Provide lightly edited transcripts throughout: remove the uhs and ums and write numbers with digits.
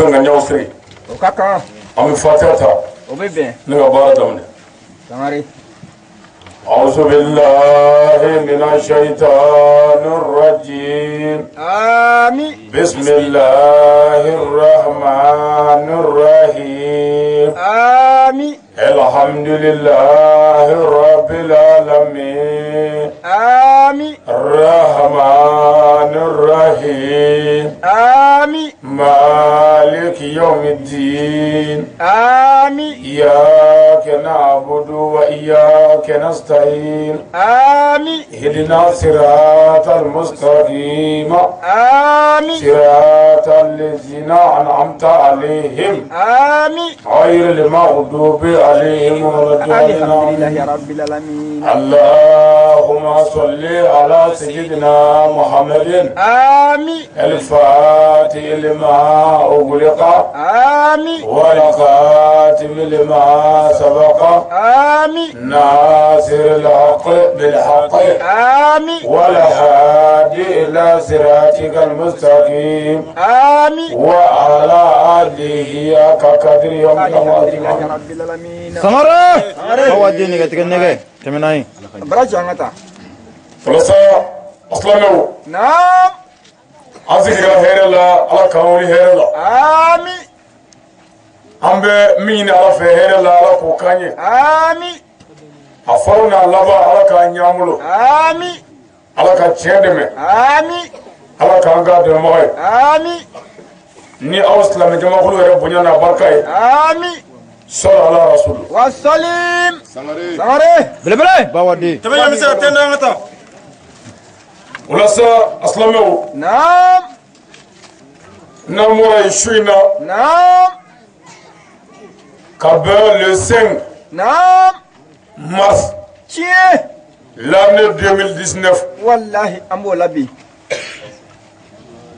bɛ ŋaniyaw siri. O ka kan. An bɛ fatiha ta. O bɛ bɛn. Ne ka baara daminɛ. Sangare. أعوذ بالله من الشيطان الرجيم. Ami. بسم الله الرحمن الرحيم. Ami. الحمد لله رب العالمين. Ami. الرحمن الرحيم. Ami. مالك يوم الدين. Ami. إياك نعبد وإياك نستعين. Ami. اهدنا صراط المستقيم. Ami. صراط الذين أنعمت عليهم. Ami. غير المغضوب عليهم ولا الضالين. Alhamdulillahi rabbil alamin. اللهم صل على سيدنا محمد. Ami. الفاتح لما أغلق. Ami. والخاتم لما سبق. Ami. ناصر الحق بالحق. Ami. والهادي إلى صراطك المستقيم. Ami. وعلى آله حق قدره Alhamdulillahi ومقداره. rabbil alamin. Sangare! Bawaden nɛgɛ tigɛ nɛgɛ tɛmɛ n'a ye. Baraji an ka taa. Walasa silamɛw, Naam. an sigira hɛrɛ la, Ala k'an wuli hɛrɛ la. Ami. An bɛ min ɲini Ala fɛ hɛrɛ la, Ala k'o k'an ye. Ami. A fɔlɔ n'a laban, Ala k'an ɲ'an bolo. Ami. Ala ka tiɲɛ dɛmɛ. Ami. Ala k'an k'a dɛmɛbaga ye. Ami. Ni aw silamɛ jamakulu yɛrɛ bonya n'a barika ye. Ami. Sɔrɔ ala rasulu. Wasalim. Sangare. Belebele! Bawaden. Tɛmɛ ɲɛ bɛ se ka tɛntɛn an ka taa. O la sa, a silamɛw, Naam. n'an bɔra yen su in na, Naam. ka bɛn le 5 Naam. mars Tiɲɛ. l'année 2019, Wallahi an b'o la bi.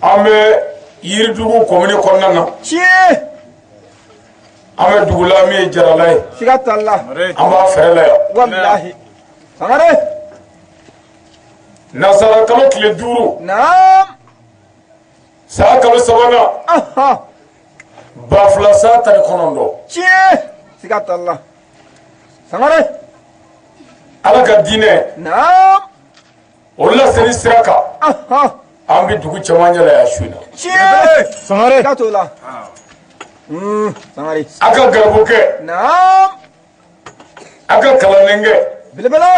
an bɛ Yiridugu commune kɔnɔna na. Tiɲɛ. An bɛ dugu la min ye Jarala ye. Siga t'a la. An b'a fɛrɛ la yan. Wallahi. Sangare. Nasara kalo tile 5, Naam. san kalo sabanan, Aha. 2019. Tiɲɛ. Siga t'a la. Sangare. Ala ka diinɛ, Naam. o laseli sira kan, Aha. an bɛ dugu cɛmancɛ la yan su in na. Tiɲɛ. Sangare! Siga t'o la. Sangare. A ka garibukɛ, Naam. a ka kalanden kɛ, Belebele.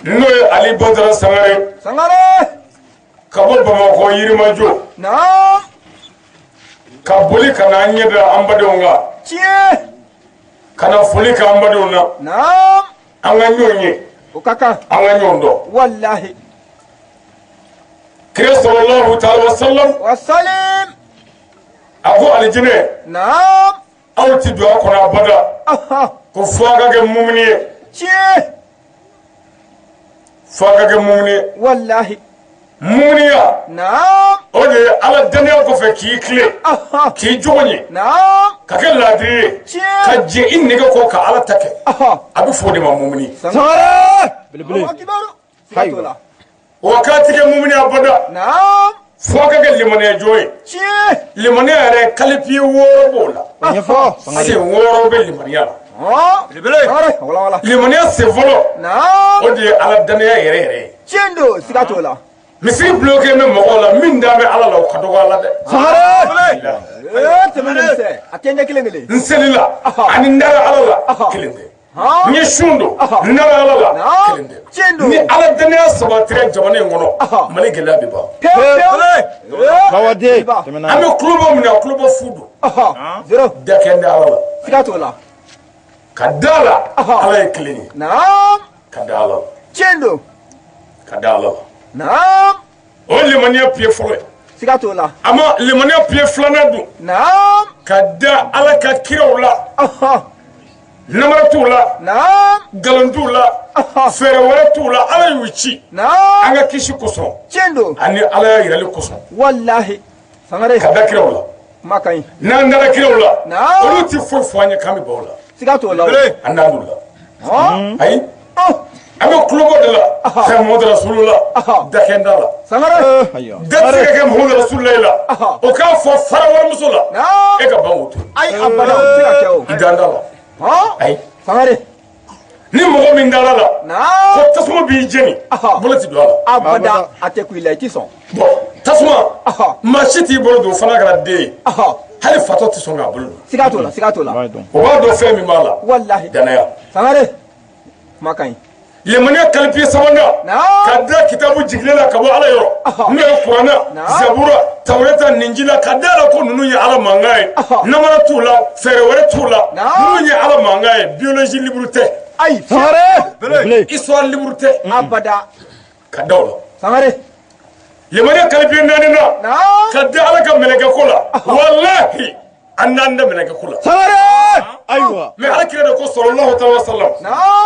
n'o ye Ali Badara Sangare, Sangare. ka bɔ Bamakɔ Yirimajɔ, Naam. ka boli ka na an ɲɛ da an badenw kan, Tiɲɛ. ka na foli kɛ an badenw na. Naam. An ka ɲɔgɔn ye, O ka kan. an ka ɲɔgɔn dɔn. Wallahi. Kira sallallahu ta'ala wa sallam, Wasalim. a ko alijinɛ, Naam. aw ti don a kɔnɔ abada, Aha. ko fo a ka kɛ mumuni ye. Tiɲɛ. Fo a ka kɛ mumuni ye. Wallahi. Mumuniya, Naam. o de ye Ala dannaya kɔfɛ k'i tilen, Aha. k'i jogo ɲɛ, Naam. ka kɛ laadiri ye, ka Tiɲɛ. jɛ i nege kɔ ka Ala ta kɛ. Aha. A bɛ fɔ o de ma mumuni. Sangare! Belebele. Allahu akbar. Siga t'o la. Wa k'a ti kɛ mumuni abada, Naam. fo a ka kɛ limaniya jɔn ye. Tiɲɛ. Limaniya yɛrɛ, qualité 6 b'o la. O ɲɛfɔ. Sangare. Sen 6 bɛ limaniya la. Hɔn. Belebele. Sangare. Wala wala. Limaniya sen fɔlɔ, Naam. o de ye Ala dannaya yɛrɛ yɛrɛ ye. Tiɲɛ don. Siga t'o la. Misiri bloqué bɛ mɔgɔw la min dan bɛ Ala la, o ka dɔgɔ Ala dɛ. Sangare! Ee, tɛmɛ ni misɛn. A tɛ ɲɛ kelen kelen. N selila ani n dara Ala la, kelen tɛ. Hɔn. N ye sun don, n dara Ala la, Naam. kelen tɛ. Tiɲɛ don. Ni Ala dannaya sabatira jamana in kɔnɔ, Aha. Mali gɛlɛya bɛ ban. Pewu pewu. Ee. Bawaden. Ba. Tɛmɛ n'a An ye. bɛ kulobɔ min na, kulobɔ fu don. Aha. Zéro. Dakɛ tɛ Ala la. Siga t'o la. Ka da la, Aha. Ala ye kelen ye. Naam. Ka da Ala la. Tiɲɛ don. Ka da Ala la. Naam. O ye limaniya pied fɔlɔ ye. Siga t'o la. A ma limaniya pied filanan dun, Naam. ka da Ala ka kiraw la. Aha. Namara t'u la, Naam. nkalon t'u la, Aha. fɛɛrɛ wɛrɛ t'u la. Ala y'u ci Naam. an ka kisi kosɔn, Tiɲɛ don. ani Ala y'a yirali kosɔn. Wallahi. Sangare. Ka da kiraw la. Kuma ka ɲi. N'an dara kiraw la, Naam. olu ti foyi fɔ an ye k'an bɛ ban o la. Siga t'o la o. An n'an d'u la. Hɔn. Ayi. Oh. An bɛ tulobɔ de la fɛn Muhamadu Rasulula dakɛn t'a la. Sangare. Da tɛ se ka kɛ Muhamadu Rasulula la, o k'a fɔ fara warimuso la, e ka ban k'o to. Ayi, abada, o tɛ se ka kɛ o. I dan t'a la. Ayi. Sangare. Ni mɔgɔ min dara la ko tasuma b'i jeni, bolo ti don a la. Abada, a tɛ kun i la, i ti sɔn. Bon, tasuma, maa si t'i bolo don, fana kɛra den ye, hali fatɔ tɛ sɔn k'a bolo don. Siga t'o la, siga t'o la. O b'a dɔn fɛn min b'a la. Walahi. Danaya. Sangare, kuma ka ɲi. Limaniya qualité sabanan, ka da kitabu jigilen la ka bɔ Ala yɔrɔ, n'o ye Kuranɛ, Zabura, Tawureta, Ninjila, ka da la ko ninnu ye Ala mankan ye, namara t'u la, fɛɛrɛ wɛrɛ t'u la, ninnu ye Ala mankan ye. Biologie libre tɛ. Ayi. Sangare. Histoire libre tɛ. Abada. Ka da o la. Sangare. Limaniya qualité naaninan, ka da Ala ka mɛlɛkɛ ko la. Walahi, an n'an da mɛlɛkɛ ko la. Sangare. Ayiwa. Mais Ala kira de ko sallallahu alaihi wa sallam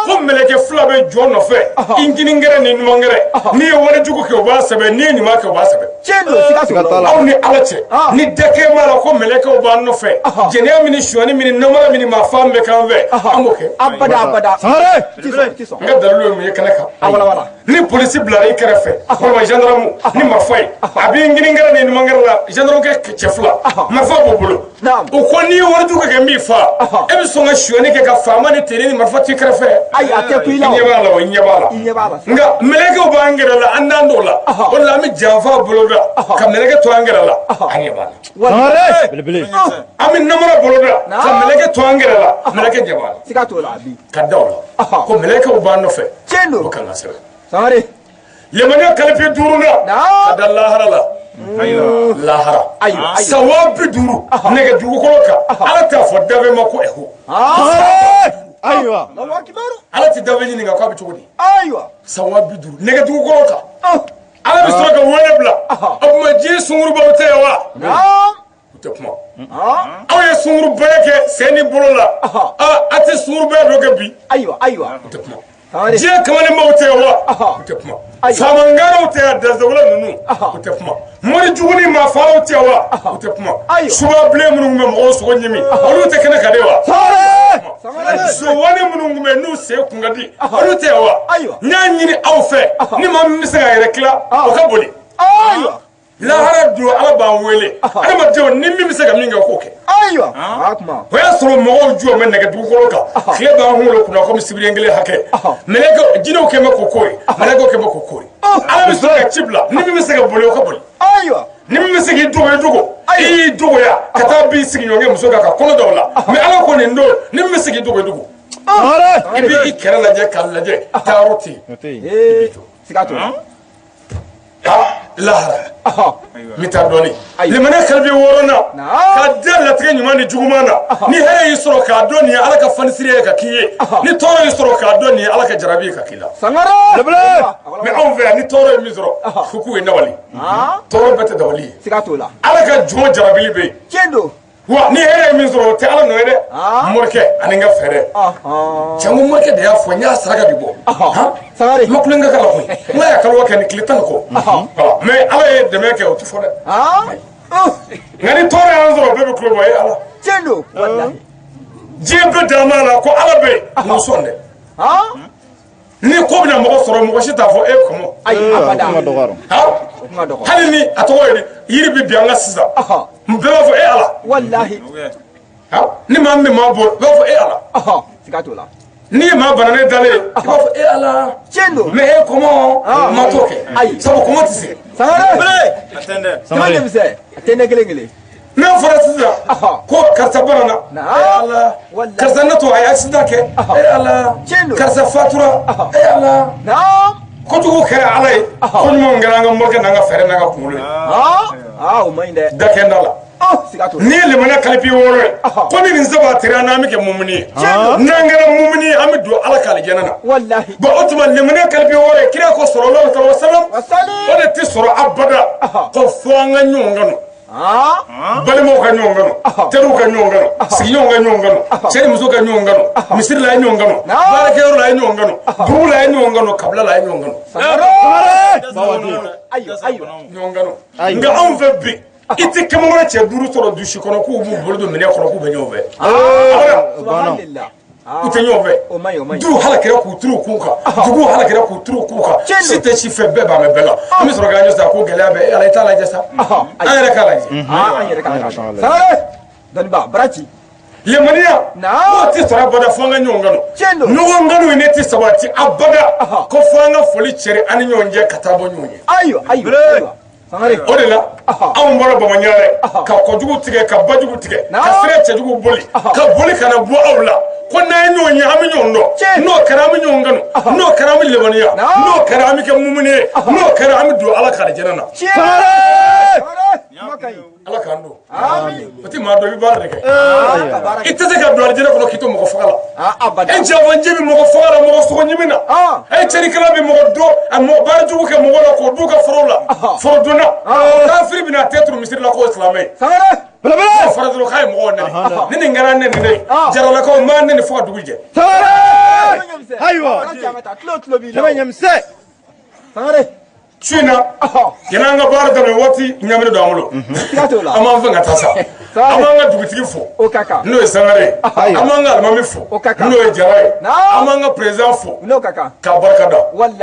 ko mɛlɛkɛ fila bɛ jɔ nɔfɛ, i kiningɛrɛ ni numankɛrɛ. N'i ye wale jugu kɛ, o b'a sɛbɛn. N'i ye ɲuman kɛ, o b'a sɛbɛn. Tiɲɛ don, siga t'o la. Aw ni Ala cɛ, ni dakɛ b'a la ko mɛlɛkɛw b'an nɔfɛ, jɛnɛya min ni sonyani min ni namara min ni maa min bɛ k'an fɛ, an b'o kɛ. Abada, abada. Sangare. Ti sɔn, ti sɔn. N ka dalilu ye mun ye kɛnɛ kan? A wala wala. Ni polisi bilara i kɛrɛfɛ walima gendarme ni marifa ye, a b'i kiningɛrɛ ni numankɛrɛ la, gendarme kɛ cɛ fila, marifa b'o bolo. O ko n'i ye warijugu kɛ n b'i fa, e bɛ sɔn ka sonyani kɛ ka faama ni teni ni marifa t'i kɛrɛfɛ? Ayi, a tɛ kun i la. I ɲɛ b'a la o, i ɲɛ b'a la. I ɲɛ b'a la. Nka mɛlɛkɛw b'an kɛrɛ la, an dan t'o la. O de la an bɛ janfa boloda ka mɛlɛkɛ to an kɛrɛ la, an ɲɛ b'a la. Sangare. Belebele. An bɛ namara boloda ka mɛlɛkɛ to an kɛrɛ la, mɛlɛkɛ ɲɛ b'a la. Siga t'o la, a bi. Ka da o la ko mɛlɛkɛw b'an nɔfɛ. Tiɲɛ don. O kan ka sɛbɛn. Sangare. Limaniya qualité duurunan, ka da lahara la. Lahara. Ayiwa. San 50,000 nɛgɛ dugukolo kan, Ala t'a fɔ danfɛn ma ko ɛho. Sangare. Ayiwa. Ala tɛ danfɛn ɲininka k'a bɛ cogo di. Ayiwa. San 50,000 nɛgɛ dugukolo kan, Ala bɛ sɔrɔ ka wele bila. O tuma diɲɛ sunkurubaw tɛ yan wa? U tɛ kuma. Aw ye sunkurubaya kɛ sen ni bolo la, a tɛ sunkurubaya dɔ kɛ bi. Ayiwa, ayiwa. U tɛ kuma. Diɲɛ kamalenbaw tɛ yan wa? U tɛ kuma. Faamangaraw tɛ yan, dansawula ninnu, u tɛ kuma. Mori jugu ni maafaalaw tɛ yan wa? U tɛ kuma. Subabilen minnu tun bɛ mɔgɔw sogo ɲimi, olu tɛ kɛnɛ kan de wa? Sowani minnu tun bɛ n'u sen kun ka di, olu tɛ yan wa? N y'a ɲini aw fɛ, ni maa min bɛ se k'a yɛrɛ tila, o ka boli. Lahara don, Ala b'an wele, adamadenw, ni min bɛ se ka min kɛ, k'o kɛ. Ayiwa. O y'a sɔrɔ mɔgɔw jɔ bɛ nɛgɛ dugukolo kan, tile b'an kunkolo kunna komi sibiriɲɛ kelen hakɛ. Mɛlɛkɛ jinɛw kɛ bɛ k'o ko ye, mɛlɛkɛw kɛ bɛ k'o ko ye. Ala bɛ sɔrɔ ka ci bila, ni min bɛ se ka boli, o ka boli. Ayiwa. Ni min bɛ se k'i dogo, i dogo. I y'i dogoya ka taa bin sigiɲɔgɔnkɛ muso kan ka kɔnɔ da o la. Mais Ala ko nin don, ni min bɛ se k'i dogo, i dogo. I b'i kɛrɛ lajɛ k'a lajɛ, taayɔrɔ tɛ yen. Siga t'o la. Lahara n bɛ taa dɔɔni. Limaniya qualité wɔɔrɔnan, ka da latigɛ ɲuman ni juguman na. Ni hɛrɛ y'i sɔrɔ, k'a dɔn nin ye Ala ka fanisiri ye ka k'i ye. Ni tɔɔrɔ y'i sɔrɔ, k'a dɔn nin ye Ala ka jarabi ye ka k'i la. Sangare. Mais anw fɛ yan, ni tɔɔrɔ ye min sɔrɔ, fo k'u ye dabali. Tɔɔrɔ bɛɛ tɛ dabali ye. Siga t'o la. Ala ka jɔn jarabili bɛ yen. Tiɲɛ don. Wa ni hɛrɛ ye min sɔrɔ, o tɛ Ala nɔ ye dɛ. Morikɛ ani n ka fɛɛrɛ. Cɛ, morikɛ de y'a fɔ, n y'a saraka de bɔ. Sangare. N ma kulonkɛ k'a la koyi. N y'a kalo kɛ ni tile 10 kɔ. Mais Ala ye dɛmɛ kɛ, o tɛ fɔ dɛ. Nka ni tɔɔrɔ y'an sɔrɔ, bɛɛ bɛ kulo bɔ, e Ala. Tiɲɛ don. Walahi. Diɲɛ bɛɛ dan b'a la ko Ala bɛ yen. N'o sɔn dɛ. Ni ko bɛna mɔgɔ sɔrɔ, mɔgɔ si t'a fɔ e kɔmɔ. Ayi, abada. Hali ni a tɔgɔ ye yiri bɛ bin an ka sisan, bɛɛ b'a fɔ e Ala. Walahi. Ni maa min maa bɔ, bɛɛ b'a fɔ e Ala. Siga t'o la. N'i ye maa bananen dalen ye, i b'a fɔ e Ala. Tiɲɛ don. Mais e kɔmɔ ma t'o kɛ. Ayi. Sabu kɔmɔ tɛ se. Sangare. Jama denmisɛn, a tɛ ne kelen kelen. N'a fɔra sisan ko karisa banana, e Ala. Karisa natɔ a ye accident kɛ, e Ala. Karisa fatura, e Ala. Kojugu kɛra Ala ye, ko ɲumanw kɛra an ka morikɛ n'an ka fɛɛrɛ n'an ka kunkolo ye. O man ɲi dɛ. Dakɛn da la. N'i ye limaniya qualité wɔɔrɔ ye, ko ni nin saba tɛrɛ an na, an bɛ kɛ mumuni ye. N'an kɛra mumuni ye, an bɛ don Ala ka alijana na. Walahi. Bon, o tuma limaniya qualité wɔɔrɔ ye, kira ko sallallahu alaihi wa sallam, o de tɛ sɔrɔ abada ko fo an ka ɲɔgɔn kanu. Balimaw ka ɲɔgɔn kanu, teriw ka ɲɔgɔn kanu, sigiɲɔgɔnw ka ɲɔgɔn kanu, cɛ ni muso ka ɲɔgɔn kanu, misiri la a ye ɲɔgɔn kanu, baarakɛyɔrɔ la a ye ɲɔgɔn kanu, dugu la a ye ɲɔgɔn kanu, kabila la a ye ɲɔgɔn kanu. Ɲɔgɔn kanu. Nka anw fɛ bi, i tɛ kamankɔrɔ cɛ 5 sɔrɔ dusi kɔnɔ k'u b'u bolo don minɛn kɔnɔ k'u bɛ ɲɔgɔn fɛ. U tɛ ɲɔgɔn fɛ. Du halakira k'u turu k'u kan, dugu halakira k'u turu k'u kan, si tɛ si fɛ, bɛɛ b'a mɛn bɛɛ la. An bɛ sɔrɔ k'an jɔ sa ko gɛlɛya bɛ ala, i t'a lajɛ sa, an yɛrɛ k'a lajɛ. An yɛrɛ k'a lajɛ. Sangare, dɔnniba baraji. Limaniya n'o tɛ sɔrɔ abada fo an ka ɲɔgɔn kanu. Ɲɔgɔn kanu in ne tɛ sabati abada ko fo an ka foli cɛri an ni ɲɔgɔn cɛ ka taa bɔ ɲɔgɔn ye. Ayiwa ayiwa. O de la anw bɔra Bamaɲarɛ ka kɔjugu tigɛ, ka bajugu tigɛ, ka sira cɛjugu boli, ka boli ka na bɔ aw la ko n'an ye ɲɔgɔn ye an bɛ ɲɔgɔn dɔn, n'o kɛra an bɛ ɲɔgɔn kanu, n'o kɛra an bɛ limaniya, n'o kɛra an bɛ kɛ mumuni ye, n'o kɛra an bɛ don Ala ka alijana na. Ala k'an don. O tɛ maa dɔn, i bɛ baara de kɛ. I tɛ se ka don alijana kɔnɔ k'i to mɔgɔ faga la. E janfanji bɛ mɔgɔ faga la, mɔgɔ sogo ɲimi na. E cɛnnikɛla bɛ mɔgɔ dɔn, a mɔgɔ baara jugu kɛ mɔgɔ la k'o d'u ka forow la. Forodonna. Kafiri bɛna a tɛ turu misiri la k'o ye silamɛ ye. N'o fɔra dɔrɔn k'a ye mɔgɔw nɛni. Ni nin kɛra ne nɛni ye. Jaralakaw n b'a nɛni fo ka dugu jɛ. Ayiwa. Sangare. Su in na yanni an ka baara daminɛ, waati ɲaminen don an bolo, an b'an fɛ ka taa sa. An b'an ka dugutigi fo n'o ye Sangare ye, an b'an ka alimami fo n'o ye Jara ye, an b'an ka président fo k'a barika da,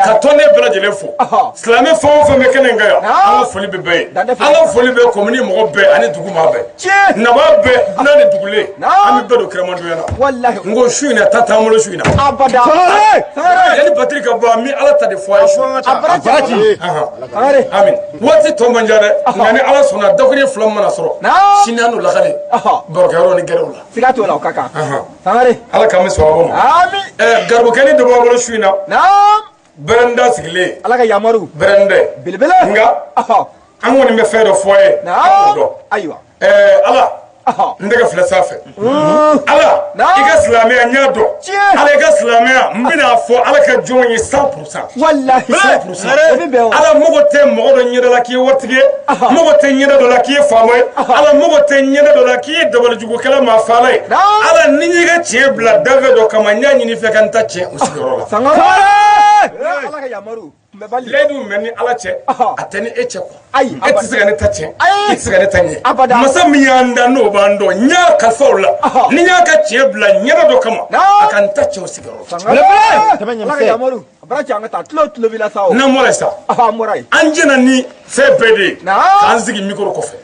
ka tɔnden bɛɛ lajɛlen fo, silamɛ fɛn o fɛn bɛ kɛnɛ in kan yan, an ka foli bɛ bɛɛ ye, an ka foli bɛ komini mɔgɔ bɛɛ ani dugu maa bɛɛ, nabaa bɛɛ, dunan ni dugulen, an bɛ bɛɛ don kiramandonya na. N ko su in na ta t'an bolo su in na. Yanni batiri ka bɔ, an bɛ Ala ta de fɔ a ye su in na. Amin. Waati tɔ man jan dɛ, nka ni Ala sɔnna dakuru fila mana sɔrɔ sini an n'o lakale barokɛyɔrɔ ni gɛrɛw la. Siga t'o la, o ka kan. Sangare. Ala k'an bɛ sababu ma. Amin. Garibukɛni dɔ b'aw bolo su in na. Bɛrɛnda sigilen. Ala ka yamaru. Bɛrɛndɛ. Belebele. Nka an kɔni bɛ fɛn dɔ fɔ a ye. An k'o dɔn. Ayiwa. Ala. N tɛgɛ filɛ sanfɛ. Ala i ka silamɛya n y'a dɔn. Ala i ka silamɛya n bɛna fɔ Ala ka jɔn ye 100%. Walahi 100%. Ala mago tɛ mɔgɔ dɔ ɲɛda la k'i ye waritigi ye. Mago tɛ ɲɛda dɔ la k'i ye faama ye. Ala mago tɛ ɲɛda dɔ la k'i ye dabalijugukɛla maa faala ye. Ala ni n y'i ka tiɲɛ bila dafɛ dɔ kama, n y'a ɲini i fɛ ka n ta tiɲɛ o sigiyɔrɔ la. Ala ka yamaru. Layidu bɛ ni Ala cɛ, a tɛ ni e cɛ quoi. E tɛ se ka ne ta tiɲɛ, e tɛ se ka ne ta ɲɛ. Masa min y'an da n'o b'an dɔn, n y'a kalifa o la, ni n y'a ka tiɲɛ bila ɲɛda dɔ kama, a ka n ta tiɲɛ o sigiyɔrɔ la. N'an bɔra yen sa, an jɛna ni fɛn bɛɛ de ye k'an sigi mikoro kɔfɛ.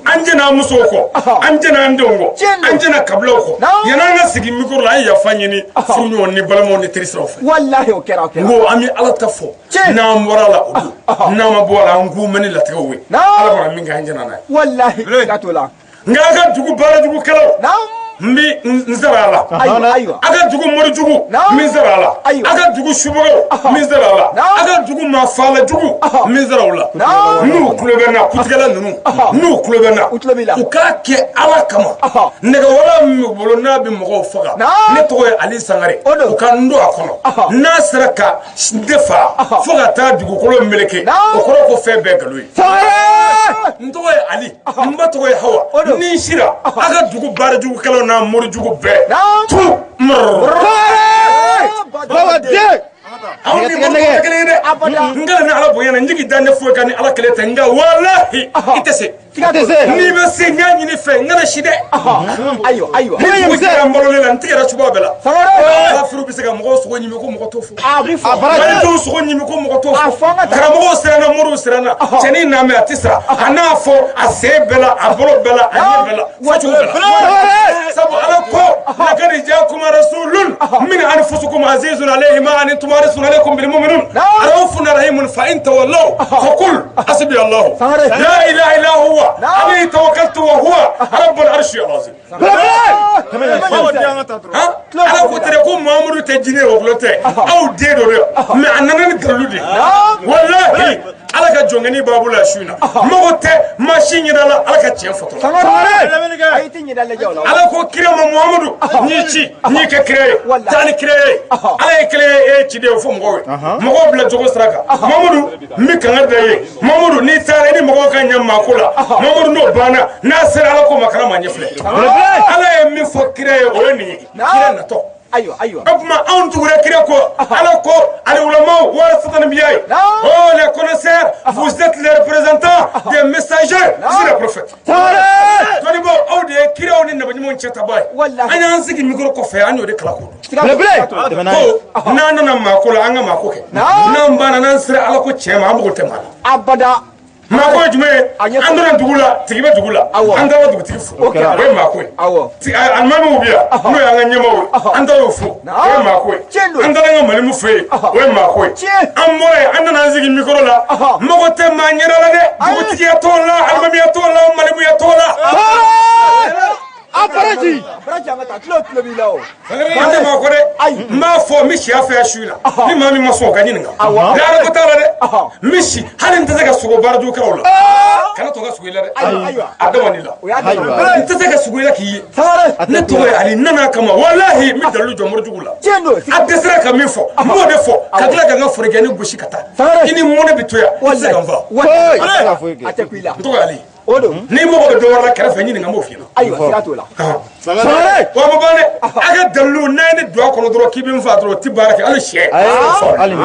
An jɛna an musow kɔ, an jɛna an denw kɔ, an jɛna kabilaw kɔ. Yanni an ka sigi mikoro la, an ye yafa ɲini furuɲɔgɔn ni balimaw ni terisiraw fɛ. Walahi o kɛra, o kɛra. N ko an bɛ Ala ta fɔ. N'an bɔra la o don, n'an ma bɔ a la an k'u mɛn ni latigɛw ye. Ala bɔra min kɛ, an jɛna n'a ye. Walahi siga t'o la. Nka a ka dugu baarajugukɛlaw, n bɛ n sara a la. Ayiwa. A ka dugu morijugu, n bɛ n sara a la. A ka dugu subagaw, n bɛ n sara a la. A ka dugu maafaalajugu, n bɛ n sara o la. N'u tulo bɛ n na, kutigɛla ninnu, n'u tulo bɛ n na, u k'a kɛ Ala kama. Nɛgɛwala min b'u bolo n'a bɛ mɔgɔw faga, ne tɔgɔ ye Ali Sangare, u ka n don a kɔnɔ. N'a sera ka n tɛ fa fo ka taa dugukolo meleke, o kɔrɔ ko fɛn bɛɛ nkalon ye. N tɔgɔ ye Ali, n ba tɔgɔ ye Hawa, ni n sira a ka dugu baarajugukɛlaw n'a morijugu bɛɛ tu anw ni mɔgɔ tɛ kelen ye dɛ. N kana ni Ala bonya na, n jigi dan ne foyi kan ni Ala kelen tɛ, nka walahi i tɛ se. N'i bɛ se, n y'a ɲini fɛ, n kana si dɛ. Ayiwa ayiwa. Ni dugu jɛra n balolen la, n tigɛra cogoya bɛɛ la. Kafiriw bɛ se ka mɔgɔw sogo ɲimi ko mɔgɔ t'o fɔ. Malidenw sogo ɲimi ko mɔgɔ t'o fɔ. Karamɔgɔw siranna, moriw siranna. Cɛnin n'a mɛn a tɛ sa. A n'a fɔ a sen bɛɛ la, a bolo bɛɛ la, a ɲɛ bɛɛ la, fɔcogo bɛɛ la. Sabu Ala ko laqad jaakum rasulun min anfusikum azizun alayhi ma anittum harisun alaykum bil mu'minin raufun rahimun fa in tawallaw faqul hasbi Allahu la ilaha illa huwa alayhi tawakkaltu wa huwa rabbul arshil azim. Ala ko tɛ ko Muhamadu tɛ jinɛ wɔkulɔ tɛ, aw den dɔ dɛ, mais a nana ni dalilu de ye. Walahi Ala ka jɔnkɛni b'a bolo a su in na, mago tɛ maa si ɲɛda la Ala ka tiɲɛ fɔtɔ la. Ala ko kira ma Muhamadu, n y'i ci, n y'i kɛ kira ye, taa ni kira ye. Ala ye kira ye, e ye ciden ye, o fɔ mɔgɔw ye, mɔgɔw bila jogo sira kan. Muhamadu, n bɛ kangari da i ye, Muhamadu n'i taara i ni mɔgɔw ka ɲɛ maako la, Muhamadu n'o banna, n'a sera Ala ko ma, kana maa ɲɛ filɛ. Ala ye min fɔ kira ye, o ye nin ye, kira natɔ. Ayiwa ayiwa. O tuma anw tugura kira kɔ. Ala ko al-ulama warasatul anbiya. Oh les connaisseurs, vous êtes les représentants des messagers, c'est les prophètes. Dɔnnibaaw, aw de ye kiraw ni nabiɲumanw. ɲɔgɔn cɛ taba ye. Walahi. An y'an sigi micro kɔfɛ, an y'o de kalan k'o dɔn. Siga t'o la. Belebele. Siga t'o la. Tɛmɛ n'a ye. Ko n'an nana maako la, an ka maako kɛ. Naam. N'an banna, n'an sera Ala ko tiɲɛ ma, an mago tɛ maa la. Abada. Maako ye jumɛn ye? A ɲɛfɔ. An donna dugu la, tigi bɛ dugu la. Awɔ. An taara dugutigi fo. O kɛra. O ye maako ye. Awɔ. Alimamiw bɛ yan, n'o y'an ka ɲɛmaaw ye, an taara o fo. Naam. O ye maako ye. Tiɲɛ don. An taara an ka malimu fɛ yen. O ye maako ye. Tiɲɛ. An bɔra yen, an nana an sigi micro la. Mago tɛ maa ɲɛda la dɛ. Dugutigiya t'o la, alimamiya t'o la, malimuya t'o la. A faraji. Faraji, an ka taa, tulo tulo b'i la o. An tɛ maa kɔ dɛ. Ayi. N b'a fɔ, n bɛ si a fɛ yan su in na. Ni maa min ma sɔn, o ka ɲininka. Awɔ. Lahara ko t'a la dɛ. Ɔhɔ. N bɛ si hali n tɛ se ka sogo baarajugu kɛra o la. Kana to ka sogo i la dɛ. Ayiwa, ayiwa. A dama ni la. O y'a dama. Ayiwa. N tɛ se ka sogo i la k'i ye. Sangare. Ne tɔgɔ ye Ali, n nana a kama, walahi, n bɛ dalilu jɔ morijugu la. Tiɲɛ don. A dɛsɛra ka min fɔ, n b'o de fɔ ka tila ka n ka forokiyani gosi ka taa. Sangare. I ni mɔnɛ bɛ to yan, i tɛ se ka n faga. Walahi. A tɛ se ka foyi A kɛ. tɛ ku i la. N tɔgɔ ye Ali. O don. N'i mago bɛ dɔ wɛrɛ la kɛrɛfɛ, ɲininka, n b'o f'i ɲɛna. Ayiwa, siga t'o la. Sangare. Wa ma ban dɛ, a ka dalilu n'a ye ne don a kɔnɔ dɔrɔn k'i bɛ n faa dɔrɔn, o ti baara kɛ hali sɛ. Hali bi.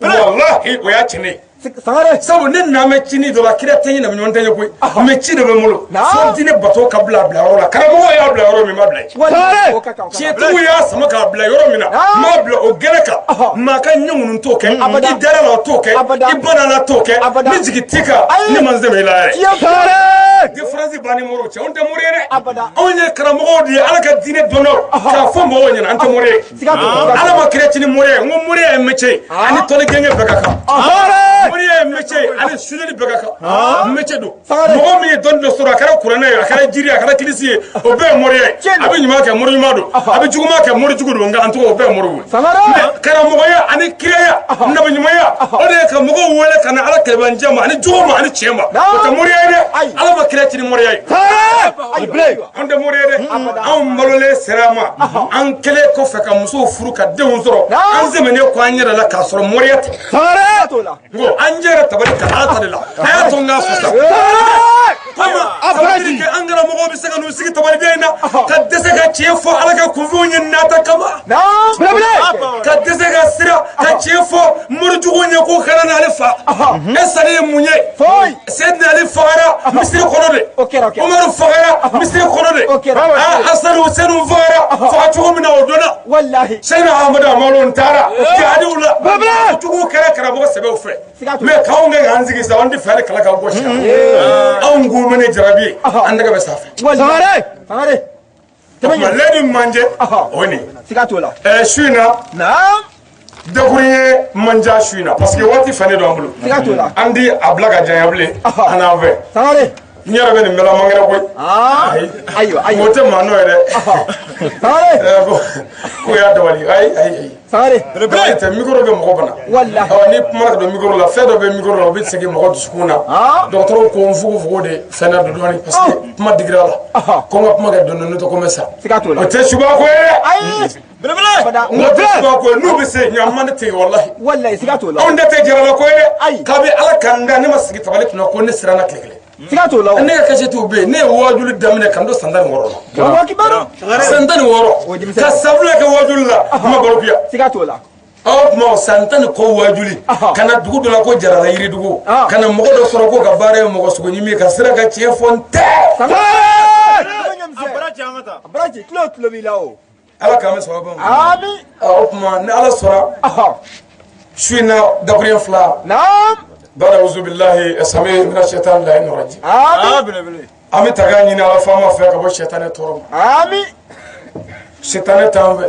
Walahi, o y'a tiɲɛ ye. Sangare. Sabu ne n'an bɛ ci ni dɔ la, kira tɛ ɲɛ, na ɲɔgɔn tɛ ɲɛ koyi, mais ci de bɛ n bolo. Naam. Fo diinɛ bato ka bila a bila yɔrɔ la, karamɔgɔ y'a bila yɔrɔ min, n b'a bila yen. Walahi. O ka kan, o ka kan. Tiɲɛtigiw y'a sama k'a bila yɔrɔ min na, Naam. n b'a bila o gɛlɛ kan. Maa ka ɲɛ t'o kɛ. Abada. I dara la, o t'o kɛ. Abada. I banna la, t'o kɛ. Abada. Ni jigi t'i kan, Ayi. ne ma n sɛmɛ i la yɛrɛ. Tiɲɛ. Sangare. Différence b'an ni moriw cɛ, anw tɛ mori ye dɛ. Abada. Anw ye karamɔgɔw de ye, Ala ka diinɛ dɔnnaw, k'a fɔ mɔgɔw ɲɛna, an tɛ mori ye. Siga t'o la. Ala ma kira ci ni mori ye. N ko moriya ye métier ye, ani tɔli gɛngɛ bɛɛ ka kan. Moriya ye métier ye, ani sudeli bɛɛ ka kan, métier don. Sangare. Mɔgɔ min ye dɔnni dɔ sɔrɔ, a kɛra kuranɛ ye, a kɛra jiri ye, a kɛra kilisi ye, o bɛɛ ye moriya ye. Tiɲɛ don. A bɛ ɲuman kɛ, mori ɲuman don. A bɛ juguman kɛ, mori jugu don. Nka an tɔgɔ, o bɛɛ ye moriw ye. Sangare. Mais karamɔgɔya ani kiraya, nabiɲumanya, o de ye ka mɔgɔw wele ka na Ala kɛlɛbandiya ma, ani jugu ma, ani tiɲɛ ma. O tɛ moriya ye dɛ. Ayi. Ala ma kira ci ni moriya ye. Sangare. Belebele. An tɛ mori ye dɛ. Anw balolen sera a ma, an kɛlen kɔfɛ ka musow furu, ka denw sɔrɔ, an sɛmɛnen ko an yɛrɛ la k'a sɔrɔ moriya tɛ. Sangare. Siga t'o la. N ko an jɛra tabali ka Ala ta de la, a y'a to n k'a fɔ sa. Kama A baraji. kɛ an karamɔgɔw bɛ se ka n'u sigi tabaliden in na ka dɛsɛ ka tiɲɛ fɔ Ala ka kunfinw ye nata kama, Naam. Belebele. ka dɛsɛ ka sira ka tiɲɛ fɔ morijugu ye ko kana n'ale fa. E sani ye mun ye? Foyi. Seydina Ali fagara misiri kɔnɔ de. O kɛra, o kɛra. Umaru fagara misiri kɔnɔ de. O kɛra. Ah, Hassan Hussein fagara faga cogo min na, o donna. Walahi. Seydina Ahmadu Amadu taara jihadiw la. Belebele. Juguw kɛra karamɔgɔ sɛbɛw fɛ. Siga t'o la. Mais k'anw kɛ k'an sigi sa, an tɛ fɛ hali kala ka gosi. Anw ko mɛnɛ jarabi ye, an tɛgɛ bɛ sanfɛ. Walahi. Sangare. Sangare. O tuma lɛdi manje, o ye nin ye. Siga t'o la. Su in na, Naam. dakun ye manja su in na, parce que waati fɛn don an bolo. Siga t'o la. An di a bila ka janya bilen, an n'an fɛ. Sangare. N yɛrɛ bɛ nin bɛɛ la, man kɛnɛ koyi. Ah. Ayi. Ayiwa, O ayiwa. tɛ maa nɔ ye dɛ. Sangare. Ko y'a dabali, ayi ayi ayi. Sangare. Belebele tɛ, micro bɛ mɔgɔ bana. Walahi. Ɔ, ni kumana ka don micro la, fɛn dɔ bɛ micro la, o bɛ segin mɔgɔ dusukun na. Dɔgɔtɔrɔw ko n fogofogo de fɛn na don dɔɔni, parce que kuma digira la. Ko n ka kuma kɛ dɔɔni dɔɔni, tɛ ko n bɛ sa. Siga t'o la. O tɛ suba ko ye dɛ. Ayi. Abada. N ko tɛ suba ko ye, n'u bɛ se ɲa man, ne tɛ yen, walahi. Walahi, siga t'o la. Anw de tɛ jarala ko ye dɛ. Ayi. Kabi Ala ka n da, ne ma sigi tabali kunna ko ne siranna tile kelen. Siga t'o la o. Ne ka kasɛtiw bɛ yen, ne ye wajuli daminɛ ka n don san 16 la. Allahu akibaru. San tan ni O wɔɔrɔ denmisɛn. ka san 2 kɛ wajuli la, n ma balokuya. Siga t'o la. Aw tuma san tan ni kɔ wajuli, ka na dugu dɔ la ko Jarala Yiridugu, ka na mɔgɔ dɔ sɔrɔ ko ka baara ye mɔgɔ sogo ɲimi ye, ka sira ka tiɲɛ fɔ n tɛ. Sangare. A baraji, tulo tulo b'i la o. Ala k'an bɛ sababa ma. Ami. O tuma ni Ala sɔnna, su in na, dakuruɲɛ 2. Naam. Bada uzubilahi sami mina shaitan lahi nɔrɔji. Ami. An bɛ taga ɲini Ala faama fɛ ka bɔ sitanɛ tɔɔrɔ ma. Ami. Sitanɛ t'an fɛ.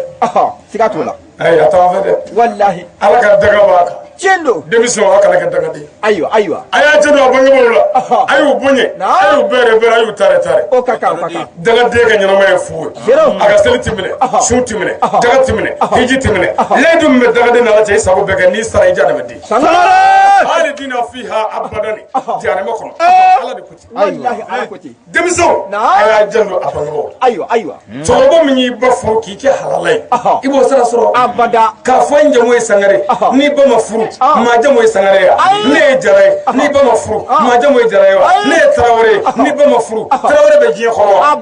Siga t'o la. Ayi, a t'an fɛ dɛ. Walahi. Ala ka daga b'a kan. Tiɲɛ don. Denmisɛnw, a kana kɛ dagaden. Ayiwa, ayiwa. A y'a jɛ don a bangebaaw la, a y'u bonya, a y'u bɛrɛ bɛrɛ, a y'u tare tare. O ka kan, o ka kan. Dagaden ka ɲɛnama ye fu ye. Zero. A ka seli ti minɛ, sun ti minɛ, jaga ti minɛ, hiji ti minɛ. Layidu min bɛ dagaden n'Ala cɛ, i sago bɛɛ kɛ, n'i sara, i jahanama den. Sangare. Khalidina fiha abadani, jahanama kɔnɔ, Ala de ko ten. Walahi, Ala ko ten. Denmisɛnw, Naam. a y'a janto a bangebaaw la. Ayiwa, ayiwa. Cɛkɔrɔba min y'i ba furu k'i kɛ halala ye, i b'o sara sɔrɔ. Abada. K'a fɔ n jamu ye Sangare, n'i ba ma furu Maa jamu ye Sangare ye, ne ye Jara ye, n'i ba ma furu, maa jamu ye Jara ye wa? Ne ye Tarawele ye, n'i ba ma furu, Tarawele bɛ diɲɛ kɔrɔ wa?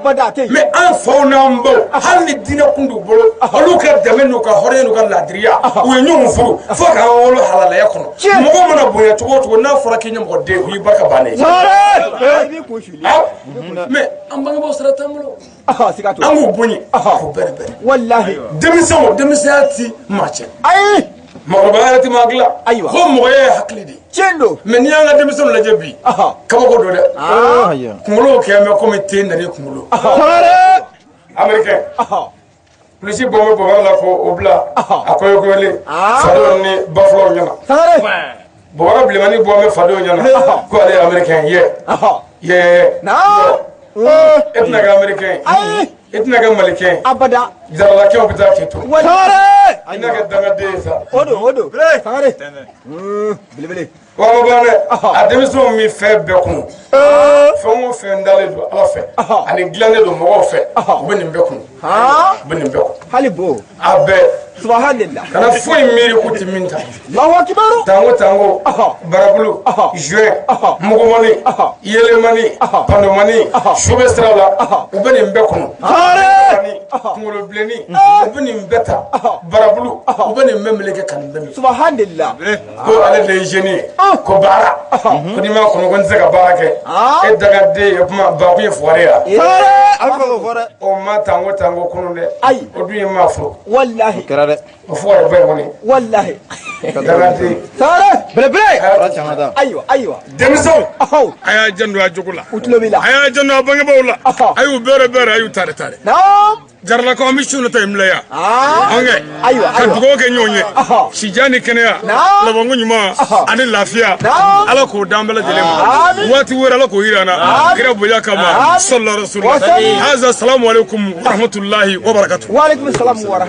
Mais an faw n'an baw, hali ni diinɛ kun t'u bolo, olu ka danbe n'u ka hɔrɔnya n'u ka laadiriya, u ye ɲɔgɔn furu fo k'an wolo halalaya kɔnɔ. Mɔgɔ mana bonya cogo o cogo, n'a fɔra k'i ɲɛmɔgɔ den, o y'i barika bannen ye. Mais an bangebaaw sira t'an bolo. An k'u bonya k'u bɛrɛ bɛrɛ. Walahi. Denmisɛnw, denmisɛnya ti maa cɛ. Ayi. Mɔgɔkɔrɔbaya yɛrɛ ti maa dilan. Ayiwa. Ko mɔgɔya ye hakili de ye. Tiɲɛ don. Mais n'i y'an ka denmisɛnw lajɛ bi, kabako don dɛ. Kunkolo kɛ bɛ komi te nalen kunkolo. Américain. Polisi bɔ bɛ bɔbara la k'o bila a kɔyɔkɔyɔlen fadenw ni bafulaw ɲɛna. Bɔbara bilenmani bɔ bɛ fadenw ɲɛna ko ale ye américain ye. Ye. E tɛna kɛ américain ye. E tɛna kɛ malikɛ ye. Abada. Jaralakɛw bɛ taa k'i to. I n'a kɛ dangaden ye sa. O don, o don. Sangare. Belebele. Wa ma ban dɛ. A denmisɛnw min fɛn bɛɛ kun. Fɛn o fɛn dalen don Ala fɛ, ani dilannen don mɔgɔw fɛ, u bɛ nin bɛɛ kun. U bɛ nin bɛɛ kun. Hali bo. A bɛɛ. Subhanallah. Kana foyi miiri k'u tɛ min ta. Allahu akibaru. Tango tango. Barabulu. Juin. Mugumani. Yelemani. Pandomani. Su bɛ sira la. U bɛ nin bɛɛ kɔnɔ. Kunkolo bilenni. U bɛ nin bɛɛ ta. Barabulu. U bɛ nin bɛɛ meleke ka nin bɛɛ min. Subhanallah. Ko ale de ye jeune ye. Ko baara. Ko n'i m'a kɔnɔ ko n tɛ se ka baara kɛ. E dagaden ye kuma bakun ye fugari ye. O ma tango tango kunun dɛ. Ayi. O dun ye maa furu. Walahi. Kɛra dɛ. O fugari ba in kɔni. Walahi. Dagaden. Sangare. Belebele. Ayiwa, ayiwa. Denmisɛnw. A y'a janto a jogo la. U tulo b'i la. A y'a janto a bangebaaw la. A y'u bɛrɛ bɛrɛ, a y'u tare tare. Naam. Jaralakaw, an bɛ su ta in bila yan. An kɛ. Ayiwa, ka dugawu kɛ ɲɔgɔn ye. Sijan ni kɛnɛya. Labanko ɲuman ani lafiya. Ala k'o d'an bɛɛ lajɛlen ma. Waati wɛrɛ Ala k'o yira an na. Kira bonya kama. Sallallahu rasulillah. Haza salamu aleykum wa rahmatulahi wa barakatuh. Wa aleykum salam wa rahmatulah.